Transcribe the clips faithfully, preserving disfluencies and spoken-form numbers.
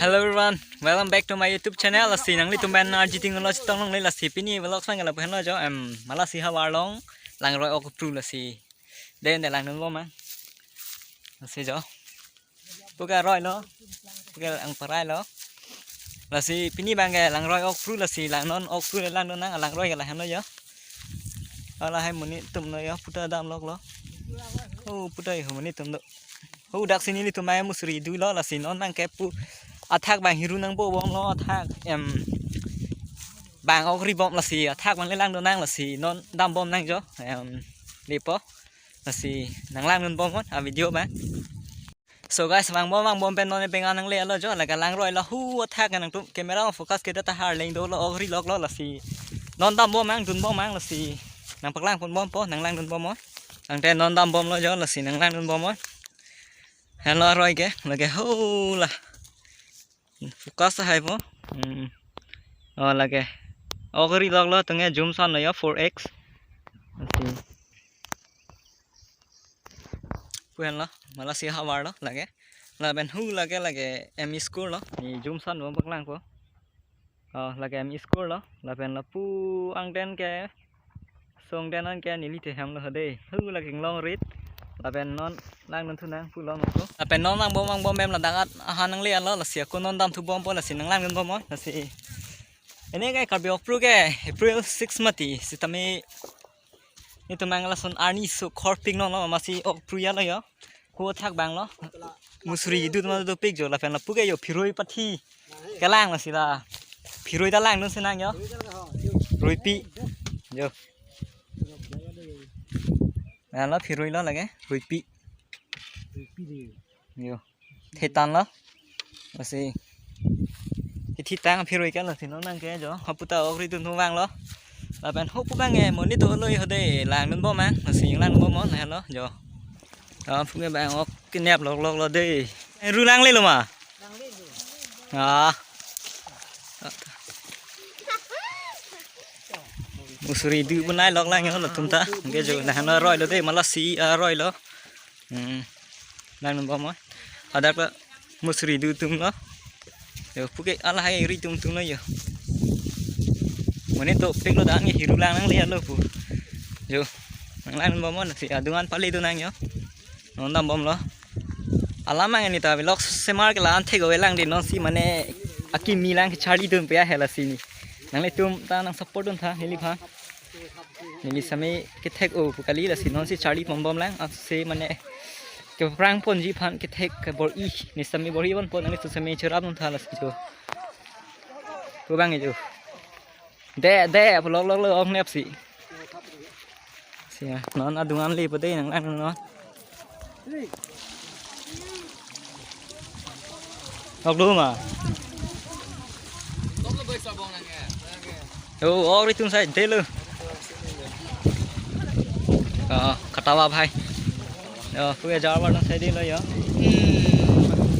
Hello everyone, welcome back to my YouTube channel. Lasi nanglitum pen R G T ngulo chetong longle, lasi pini vlog sang kala pen lo jo, em, malasi havar along langroi ok pru lasi. Den de langdun bom ma. Lasi jo. Puke aroi lo. Puke angparai lo. Lasi pini abang ke langroi ok pru lasi lang non ok pru le langdun nang, langroi ke lahen lo jo. Lahai monit atum lo jo, puta damlok lo. Oh, puta ho monit atum do. Ho dak si nelitum mai musri dui lo, lasi non abang ke pu athak abang hiru nangpo bom lo, athak, em, abang ok ri bom lasi athak abang le langdun nang, lasi non dam bom nang jo, em, lepo, lasi nang langdun bom non a video abang. So guys, vang bom vang bom pen non pengang nangle lo jo, lake langroi lo, ho athak nangtum camera focus ke ta har leng dolo, ok ri lok lo, lasi non dam bom nang, dun bom nang, lasi nang paklang pon bompo, nang langdun bom non. Tangte non dam bom lo jo, lasi nang langdun bom non. Henlo aroi ke, lake ho la. Focus hai po. Hmm. Oh, lake. Ok ri lok lo, tangte zoom son lo jo, four X. Lasi. Pu henlo, malasi havar lo, lake. Lapen ho lake, lake M E school lo, ne zoom son lo paklang po. Oh, lake M E school lo, lapen lapu angdeng ke, songdeng an ke neli thehem lo ho de. Ho lake inglong rit, lapen non langdun thu nang pu long ko. Lapen non vang bom vang bom mem ladak at ahan nangle lo, lasi ako non dam thu bompo, lasi nang langdun bom non, lasi. Ini ke Karbi ok pru ke April six mati, sitame nelitum abang lason arni so khor pik non lo, masi ok pru ya lo jo. Ho athak abang lo. Musri dut ma dopik jo, lapen lapu ke jo phiroi pathi. Kelang lasi la. Phiroi ta langdun si nang jo. Roipi. Jo. Nang lo phiroi lo lake. Roipi. Jo. Thetan lo. Lasi. Kithitang phiroi ke lasi non abang ke jo. Haputa ok ri dun thu vang lo. Lapen ho pu abang ke monit do lo ho de, langdun bom nang. Lasi langdun bom non henlo jo. Ah, puke abang ok kenep lok lok lo de. Ru langle lo ma? Ah. Musri dui bunai lok lang jo latum ta. Ke jo nang aroi lo de, malasi aroi lo. Hmm. Langdun bom non. Hadak la musri dui atum lo. Jo puke lahai ri atum atum lo jo. Monit dopik lo, dan ke hiru lang nangle lo pu. Jo. Nang langdun bom non, si adung an pali dun nang jo. Non dam bom lo. Alam abang neta vlog semar ke la-an thek ave lang de, non si mane akimi lang kecharli dun pe ahe lasi ne. Nanglitum ta nang support dun tha neliphan. Neli sami kethek o pu kali, lasi non si charli pon bom lang, ah, si mane keprang ponji aphan kethek ke bor-i, ne sami bor-i ponpo, nanglitum sami cherap dun tha lasi jo. Pu abang jo. De, de, pu lok lok lo ok nep si. Si ya, non adung an lepo de, nang lang non. Ok lo ma. Yo, ok ri atum sai de lo. Ah, katawa bhai. Yo, puke jar bar sai de lo yo.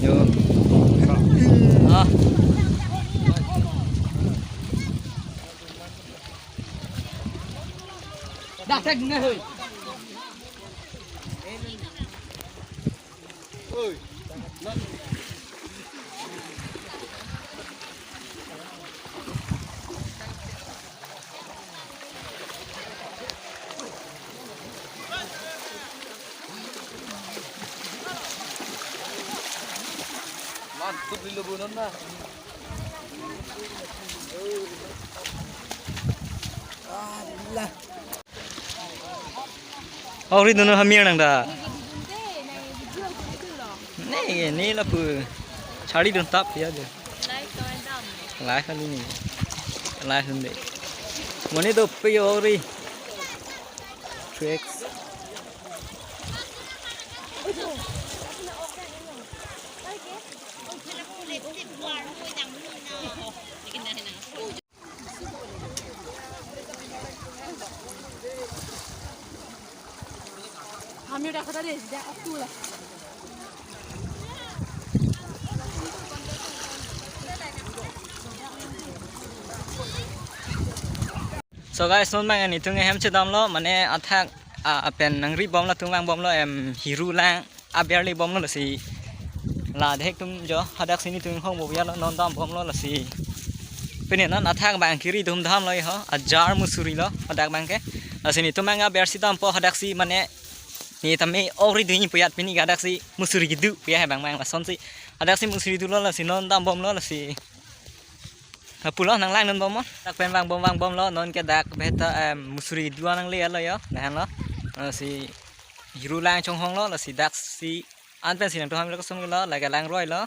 Yo. Ah. Dah, dah, dah, hoi. Mantap di lubunon na. Ah, lah. Oh, ri dono hamir nang da. Ne, ne lapu. Charli dun tap ya de. Like kali ne. Like dun de. Monit dope yo ri. Tricks. Hamir dak kata deh, dak aku lah. So guys, non abang nelitum ahem chedam lo, mane athak, ah, apen nangri bom lo, tung lang bom lo, em, hiru lang aber le bom lo si. La dehek atum jo, hadaksi netum inghong bo ya lo, non dambomlo lasi. Pini non athak abang kiri dum dam lo ho, ajar musuri lo, hadak abang ke. Lasi netum abang aber si dampo hadaksi mane, ne tame ok ri dunji pu ya pini ke hadaksi musuri kedo pu ya he abang abang lasonsi. Hadaksi musuri do lo lasi non dambomlo lasi. Lapulo nang lang non bom. Dak pen vangbom vangbomlo, non ke dak beta, em, musuri do nangle lo yo, lahenlo. Lasi hiru lang chonghong lo, lasi daksi an pensi nangtum ham lo kasum lo, lake lang roi lo.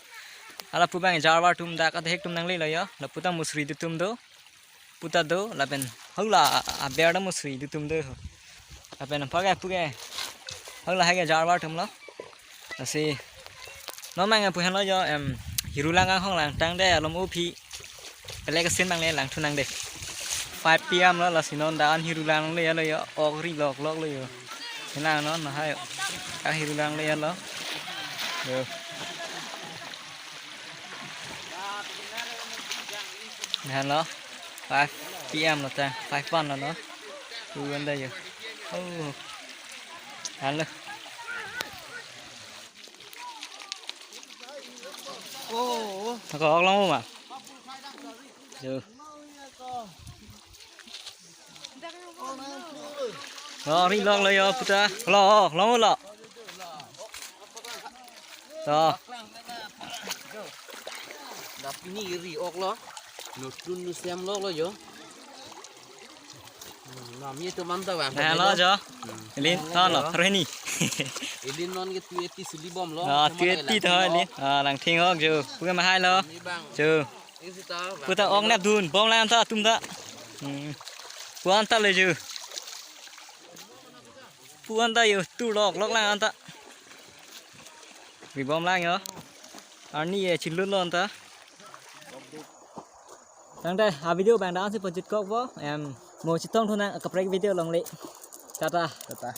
Hala pu abang jarwar atum dak adehek atum nangle lo yo. Lapu ta musuri do atum do. Pu ta do, lapen hala aber ta musuri do atum do. Lapen aphak ke pu ke hala hai ke jarwar atum lo. Lasi non abang pu henlo jo, em, hiru lang anghong lang tangte alom uphi. Pele kesin abang le langthu nang de. Five P M lo, lasi non dak an hiru lang le ya lo yo, ok ri lok lok lo yo. Henang non hai. Ka hiru lang le ya lo. Yo. Lahenlo. Five P M lo ta, five one lo non. Tu anda yo. Oh. Halo. Ako ok long ma. Yo. Lo ri lok lo yo pu ta. Lo, long lo. To. Dak pini ri ok lo. Nutun nusem lok lo yo. Hmm, nam ye to man ta bang. Lahenlo jo. Hmm. Elin, ton lo, threni. Elin non ke twenty suli bomlo. Ah, twenty to elin. Ah, lang thing ok jo. Pu ke mahai lo. Ni bang. Jo. Isi ta bang. Pu ta ok nep dun, bom lang ta atum ta. Hmm. Pu anta le jo. Pu anta yo, tu lok lok lang anta. Ri bom lang yo. Arni ye chilut lo anta. Tangte a video abang dak ansi pachit kok bo. Em, mo chetong thu nang kaprek video along le. Tata. Tata.